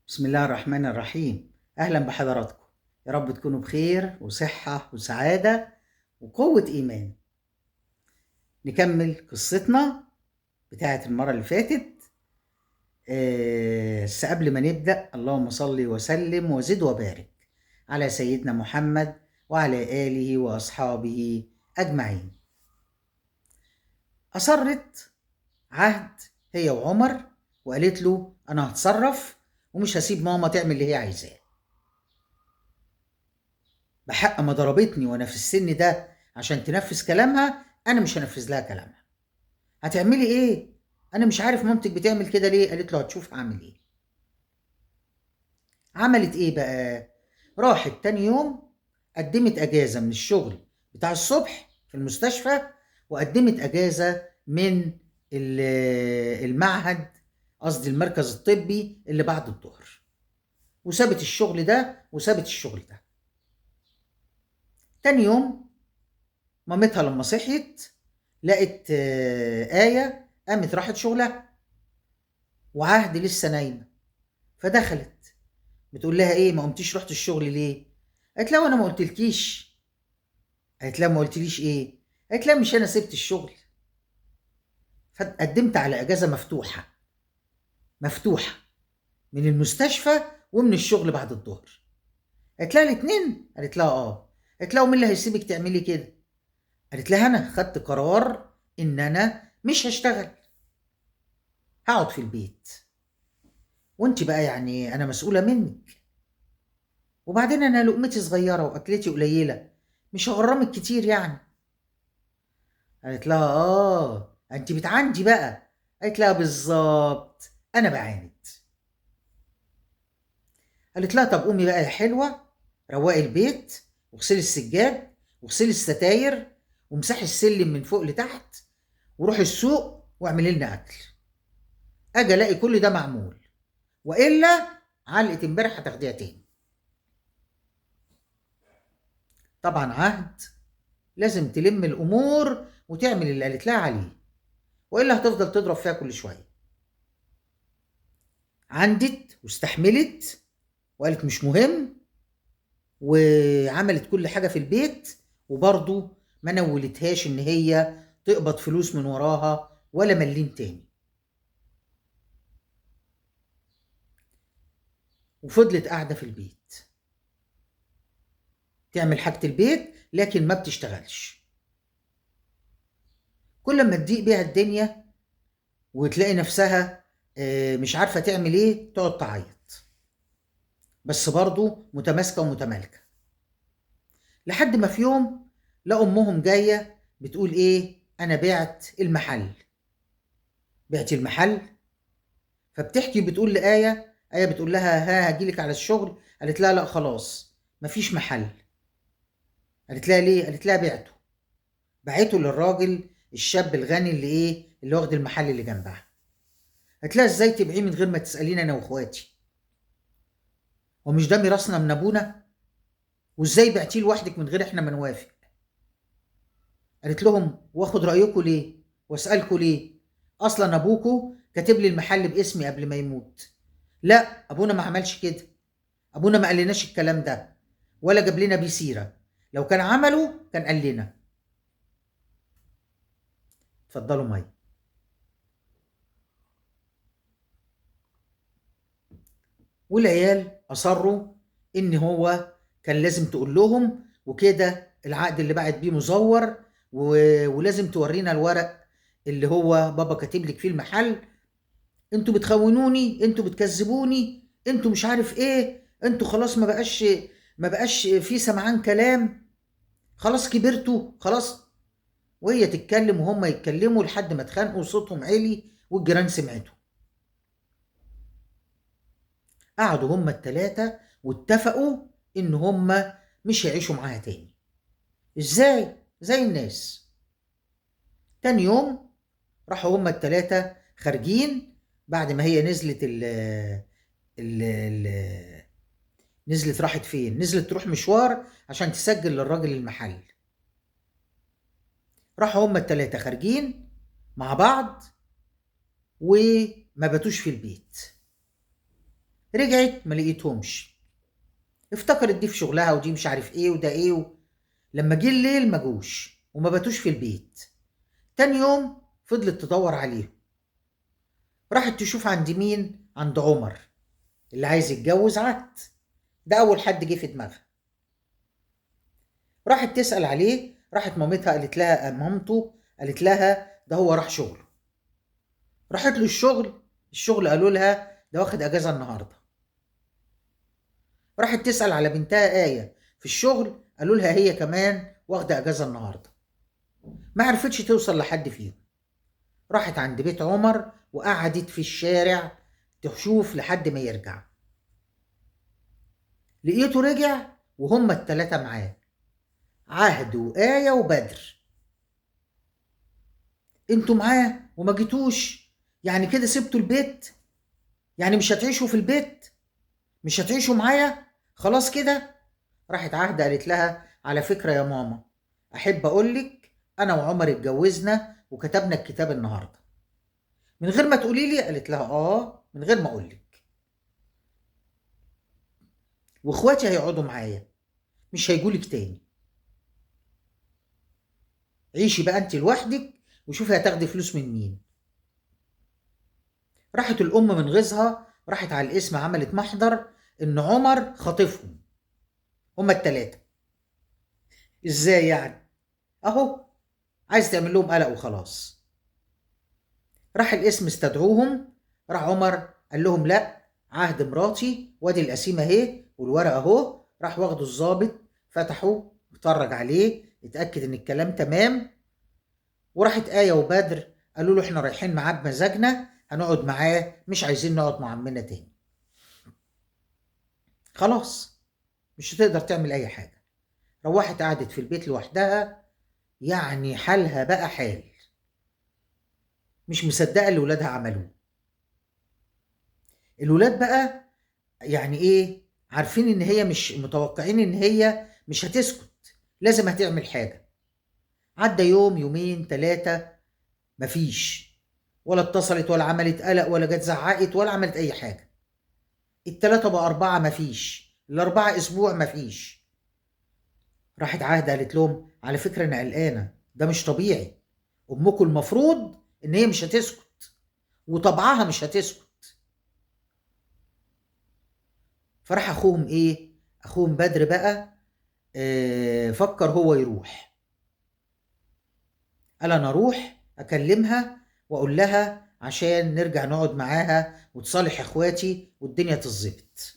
بسم الله الرحمن الرحيم. أهلا بحضراتكم، يا رب تكونوا بخير وصحة وسعادة وقوة إيمان. نكمل قصتنا بتاعة المرة اللي فاتت. بس قبل ما نبدأ، اللهم صل وسلم وزد وبارك على سيدنا محمد وعلى آله وأصحابه أجمعين. أصرت عهد هي وعمر وقالت له أنا هتصرف ومش هسيب ماما تعمل اللي هي عايزاه. بحق ما ضربتني وأنا في السن ده عشان تنفذ كلامها، أنا مش هنفذ لها كلامها. هتعملي إيه؟ أنا مش عارف مامتك بتعمل كده ليه. قالت له هتشوف هعمل إيه. عملت إيه بقى؟ راحت تاني يوم قدمت أجازة من الشغل بتاع الصبح في المستشفى، وقدمت أجازة من المعهد، قصدي المركز الطبي اللي بعد الظهر، وسابت الشغل ده وسابت الشغل ده. تاني يوم مامتها لما صحيت لقت آية قامت راحت شغلها وعهد لسه نايمة. فدخلت بتقول لها ايه، ما قمتيش رحت الشغل ليه؟ قالت لها وانا ما قلتلكيش. قالت لها ما قلتليش ايه؟ قالت لها مش انا سبت الشغل، فقدمت على اجازة مفتوحة، مفتوحة من المستشفى ومن الشغل بعد الظهر. قالت لها الاتنين؟ قالت لها اه. قالت لها ومين اللي هيسيبك تعملي كده؟ قالت لها انا خدت قرار ان انا مش هشتغل، هقعد في البيت، وانت بقى يعني انا مسؤولة منك، وبعدين انا لقمتي صغيرة واكلتي قليلة، مش هغرمك كتير يعني. قالت لها اه انت بتعاندي بقى. قالت لها بالظبط انا بعاند. قالت لها طب قومي بقى يا حلوة، روقي البيت واغسلي السجاد واغسلي الستاير وامسحي السلم من فوق لتحت، وروحي السوق واعملي لنا اكل. اجي الاقي كل ده معمول، والا علقه امبارح هتاخديها تاني. طبعا عهد لازم تلم الامور وتعمل اللي قالت لها عليه، والا هتفضل تضرب فيها كل شوية. عندت واستحملت وقالت مش مهم، وعملت كل حاجة في البيت، وبرضه ما نولتهاش ان هي تقبض فلوس من وراها ولا مليم تاني. وفضلت قاعدة في البيت تعمل حاجة البيت، لكن ما بتشتغلش. كل ما تضيق بيها الدنيا وتلاقي نفسها مش عارفة تعمل ايه، تقعد تعيط، بس برضو متماسكة ومتمالكة. لحد ما في يوم لقوا امهم جاية بتقول ايه، انا بعت المحل. بعت المحل؟ فبتحكي بتقول لآية، آية بتقول لها ها هجيلك على الشغل. قالت لها لا خلاص مفيش محل. قالت لها ليه؟ قالت لها بعته. بعته للراجل الشاب الغني اللي ايه، اللي واخد المحل اللي جنبها. قالت لها ازاي تبيعيه من غير ما تسأليني انا واخواتي؟ ومش ده ميراثنا من ابونا؟ وازاي بعتيه لوحدك من غير احنا ما نوافق؟ قالت لهم واخد رايكم ليه واسالكم ليه؟ اصلا ابوكم كاتب لي المحل باسمي قبل ما يموت. لا ابونا ما عملش كده، ابونا ما قالناش الكلام ده ولا جاب لنا بيه سيره، لو كان عمله كان قال لنا. اتفضلوا مي. والعيال اصروا ان هو كان لازم تقول لهم وكده، العقد اللي بعت بيه مزور، ولازم تورينا الورق اللي هو بابا كاتب لك فيه المحل. انتوا بتخونوني، انتوا بتكذبوني، انتوا مش عارف ايه، انتوا خلاص ما بقاش في سمعان كلام، خلاص كبرتوا خلاص. وهي تتكلم وهم يتكلموا لحد ما اتخانقوا وصوتهم عالي والجيران سمعته. قعدوا هما التلاتة واتفقوا ان هما مش هيعيشوا معاها تاني. ازاي؟ زي الناس. تاني يوم راحوا هما التلاتة خارجين بعد ما هي نزلت ال ال ال نزلت راحت فين؟ نزلت تروح مشوار عشان تسجل للراجل المحل. راحوا هما التلاتة خارجين مع بعض وما باتوش في البيت. رجعت ما لقيتهمش، افتكرت دي في شغلها ودي مش عارف ايه وده ايه. لما جه الليل ما جوش وما باتوش في البيت. تاني يوم فضلت تدور عليهم، راحت تشوف عند مين؟ عند عمر اللي عايز يتجوز عهد، ده اول حد جه في دماغها. راحت تسأل عليه، راحت مامتها قالت لها، مامته قالت لها ده هو راح شغله. راحت له الشغل، الشغل قالوا لها ده واخد اجازه النهارده. راحت تسأل على بنتها آية في الشغل، قالوا لها هي كمان واخده اجازه النهارده. ما عرفتش توصل لحد فيهم. راحت عند بيت عمر وقعدت في الشارع تشوف لحد ما يرجع. لقيته رجع وهما التلاتة معاه، عهد وآية وبدر. انتوا معاه وما جيتوش، يعني كده سبتوا البيت؟ يعني مش هتعيشوا في البيت؟ مش هتعيشوا معايا؟ خلاص كده؟ راحت عهد قالت لها على فكرة يا ماما، أحب أقولك أنا وعمر اتجوزنا وكتبنا الكتاب النهاردة. من غير ما تقولي لي؟ قالت لها آه من غير ما أقولك، واخواتي هيقعدوا معايا مش هيجولك تاني. عيشي بقى انت لوحدك وشوفي هتاخدي فلوس من مين. راحت الام من غيظها راحت على القسم، عملت محضر ان عمر خاطفهم هما التلاتة. ازاي يعني؟ اهو عايز تعمل لهم قلق وخلاص. راح القسم استدعوهم، راح عمر قال لهم لا، عهد مراتي وادي القسيمه اهي والورق اهو. راح واخده الظابط، فتحه اتفرج عليه، اتاكد ان الكلام تمام. وراحت آية وبدر قالوا له احنا رايحين معاه بمزاجنا، هنقعد معاه، مش عايزين نقعد مع عمنا تاني. خلاص مش هتقدر تعمل اي حاجة. روحت قعدت في البيت لوحدها، يعني حالها بقى حال، مش مصدقه اللي ولادها عملوه. الولاد بقى يعني ايه، عارفين ان هي مش متوقعين ان هي مش هتسكت، لازم هتعمل حاجة. عدى يوم يومين 3 مفيش، ولا اتصلت ولا عملت قلق ولا جت زعقت ولا عملت اي حاجة. 3 بقى 4 مفيش، 4 اسبوع مفيش. راحت عهد قالت لهم على فكرة انا قلقانة، ده مش طبيعي، امكم المفروض ان هي مش هتسكت وطبعها مش هتسكت. فراح اخوهم ايه، اخوهم بدر بقى فكر هو يروح، قال انا اروح اكلمها واقول لها عشان نرجع نقعد معاها وتصالح اخواتي والدنيا تتظبط.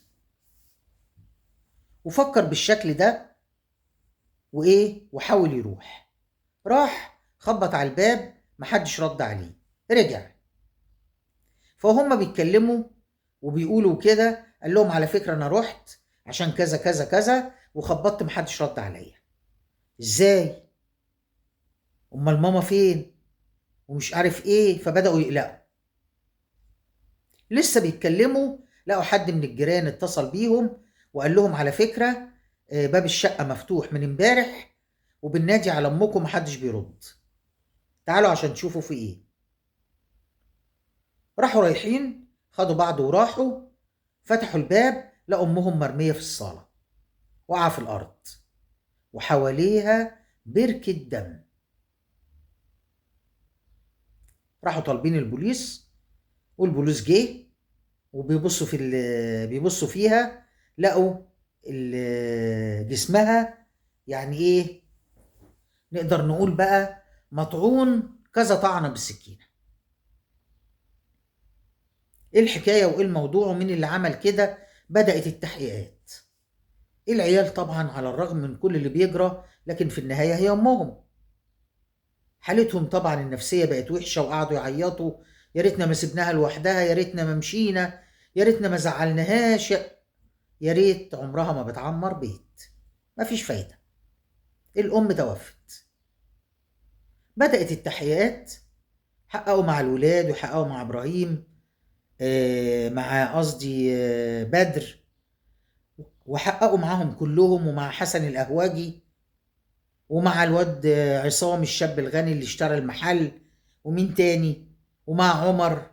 وفكر بالشكل ده وايه، وحاول يروح. راح خبط على الباب، محدش رد عليه. رجع، فهم بيتكلموا وبيقولوا كده، قال لهم على فكرة انا رحت عشان كذا كذا كذا وخبطت محدش رد عليا. ازاي؟ امال ماما فين؟ ومش عارف ايه. فبدأوا يقلقوا. لسه بيتكلموا لقوا حد من الجيران اتصل بيهم وقال لهم على فكرة باب الشقة مفتوح من امبارح وبالنادي على امكم محدش بيرد، تعالوا عشان تشوفوا في ايه. راحوا رايحين، خدوا بعض وراحوا، فتحوا الباب لقوا امهم مرمية في الصالة، وقع في الارض وحواليها بركة دم. راحوا طالبين البوليس، والبوليس جه وبيبصوا في بيبصوا فيها، لقوا جسمها يعني ايه، نقدر نقول بقى مطعون كذا طعنة بالسكينة. ايه الحكاية وايه الموضوع ومين اللي عمل كده؟ بدأت التحقيقات. العيال طبعا على الرغم من كل اللي بيجرى لكن في النهاية هي امهم. حالتهم طبعا النفسية بقت وحشة وقعدوا يعيطوا، يا ريتنا ما سبناها لوحدها، يا ريتنا ما مشينا، يا ريتنا ما زعلناهاش، يا ريت عمرها ما بتعمر بيت. مفيش فايدة، الأم توفت. بدأت التحقيقات، حققوا مع الولاد وحققوا مع إبراهيم، مع قصدي بدر، وحققوا معاهم كلهم، ومع حسن القهوجي، ومع الواد عصام الشاب الغني اللي اشترى المحل، ومين تاني، ومع عمر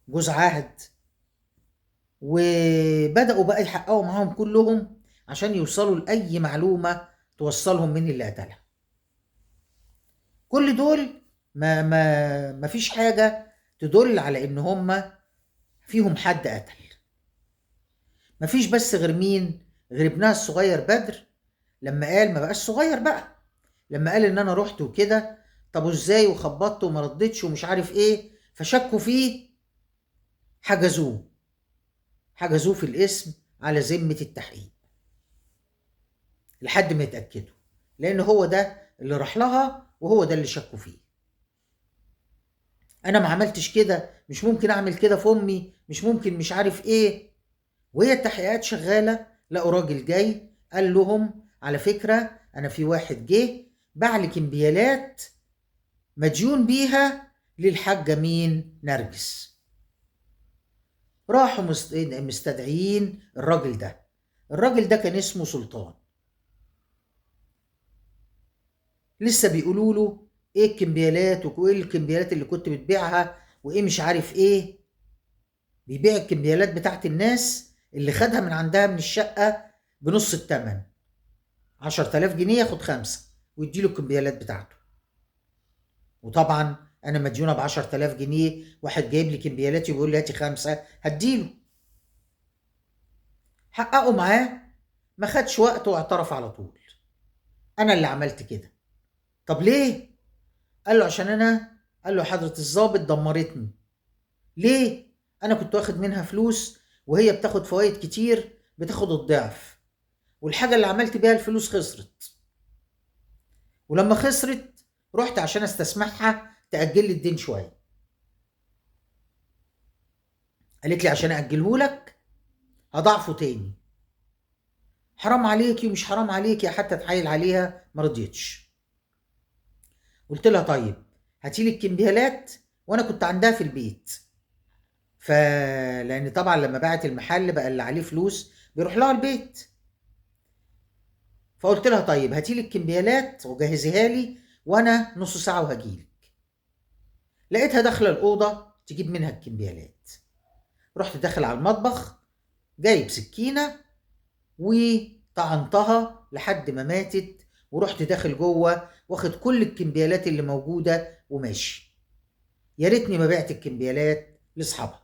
جوز عهد، وبدأوا بقى يحققوا معاهم كلهم عشان يوصلوا لأي معلومة توصلهم مين اللي قتلها. كل دول ما فيش حاجة تدل على ان هم فيهم حد قتل. ما فيش بس غير مين؟ غير ابنها الصغير بدر، لما قال، ما بقاش صغير بقى، لما قال ان انا رحت وكده، طب وازاي، وخبطت وما ردتش ومش عارف ايه، فشكوا فيه، حجزوه في الاسم على ذمة التحقيق لحد ما يتأكدوا، لان هو ده اللي راح لها وهو ده اللي شكوا فيه. انا ما عملتش كده، مش ممكن اعمل كده في امي، مش ممكن، مش عارف ايه. وهي التحقيقات شغالة، لقوا راجل جاي قال لهم على فكرة انا في واحد جه باع لي كمبيالات مديون بيها للحاجة مين؟ نرجس. راحوا مستدعيين الراجل ده. الراجل ده كان اسمه سلطان. لسه بيقولوا له ايه الكمبيالات وايه الكمبيالات اللي كنت بتبيعها وايه مش عارف ايه. بيبيع الكمبيالات بتاعت الناس اللي خدها من عندها من الشقة بنص التمن، 10,000 جنيه ياخد 5 ويديله الكمبيالات بتاعته. وطبعا انا مديونة ب10,000 جنيه، واحد جايب لي كمبيالاتي وبيقول لي هاتي 5، هديله. حققوا معاه، ما خدش وقت واعترف على طول، انا اللي عملت كده. طب ليه؟ قال له عشان انا، قال له حضرة الضابط دمرتني. ليه؟ انا كنت واخد منها فلوس وهي بتاخد فوائد كتير، بتاخد الضعف، والحاجة اللي عملت بيها الفلوس خسرت، ولما خسرت رحت عشان استسمحها تأجل لي الدين شوية. قالت لي عشان أجله لك هضعفه تاني. حرام عليكي ومش حرام عليكي، حتى اتحايل عليها ما رضيتش. قلت لها طيب هاتي لي الكمبيالات، وانا كنت عندها في البيت، فلان طبعا لما باعت المحل بقى اللي عليه فلوس بيروح لها البيت. فقلت لها طيب هاتي لي الكمبيالات وجهزيها لي وانا نص ساعة وهجيلك. لقيتها داخله الاوضة تجيب منها الكمبيالات. رحت داخل على المطبخ جايب سكينة وطعنتها لحد ما ماتت، ورحت داخل جوه واخد كل الكمبيالات اللي موجودة وماشي. يا ريتني ما بعت الكمبيالات لاصحابها.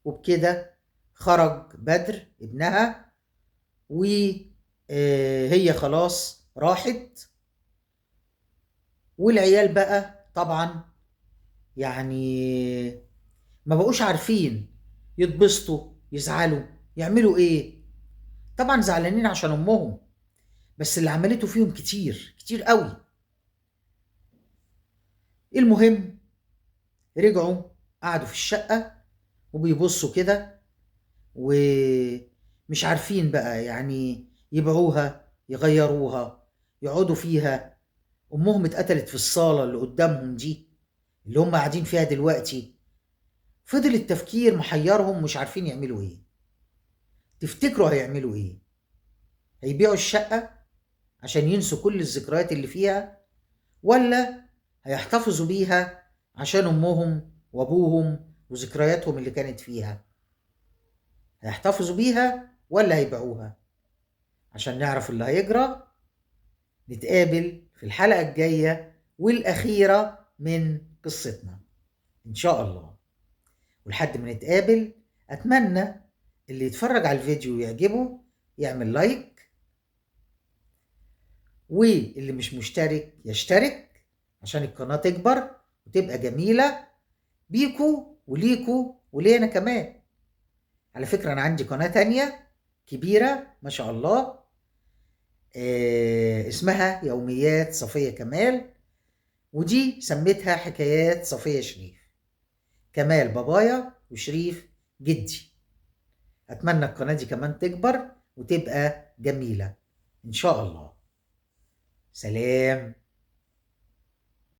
وبكده خرج بدر ابنها، وهي خلاص راحت. والعيال بقى طبعا يعني ما بقوش عارفين يتبسطوا يزعلوا يعملوا ايه. طبعا زعلانين عشان امهم، بس اللي عملته فيهم كتير كتير قوي. المهم رجعوا قعدوا في الشقة وبيبصوا كده ومش عارفين بقى يعني يبيعوها يغيروها يقعدوا فيها. امهم اتقتلت في الصالة اللي قدامهم دي اللي هم قاعدين فيها دلوقتي. فضل التفكير محيرهم، مش عارفين يعملوا ايه. تفتكروا هيعملوا ايه؟ هيبيعوا الشقة عشان ينسوا كل الذكريات اللي فيها، ولا هيحتفظوا بيها عشان امهم وابوهم وذكرياتهم اللي كانت فيها؟ هيحتفظوا بيها ولا هيبيعوها؟ عشان نعرف اللي هيجرى نتقابل في الحلقة الجاية والأخيرة من قصتنا إن شاء الله. ولحد ما نتقابل أتمنى اللي يتفرج على الفيديو ويعجبه يعمل لايك، واللي مش مشترك يشترك عشان القناة تكبر وتبقى جميلة بيكو وليكو ولينا كمان. على فكرة أنا عندي قناة تانية كبيرة ما شاء الله، اسمها يوميات صفية كمال، ودي سميتها حكايات صفية شريف. كمال بابايا وشريف جدي. أتمنى القناة دي كمان تكبر وتبقى جميلة إن شاء الله. سلام.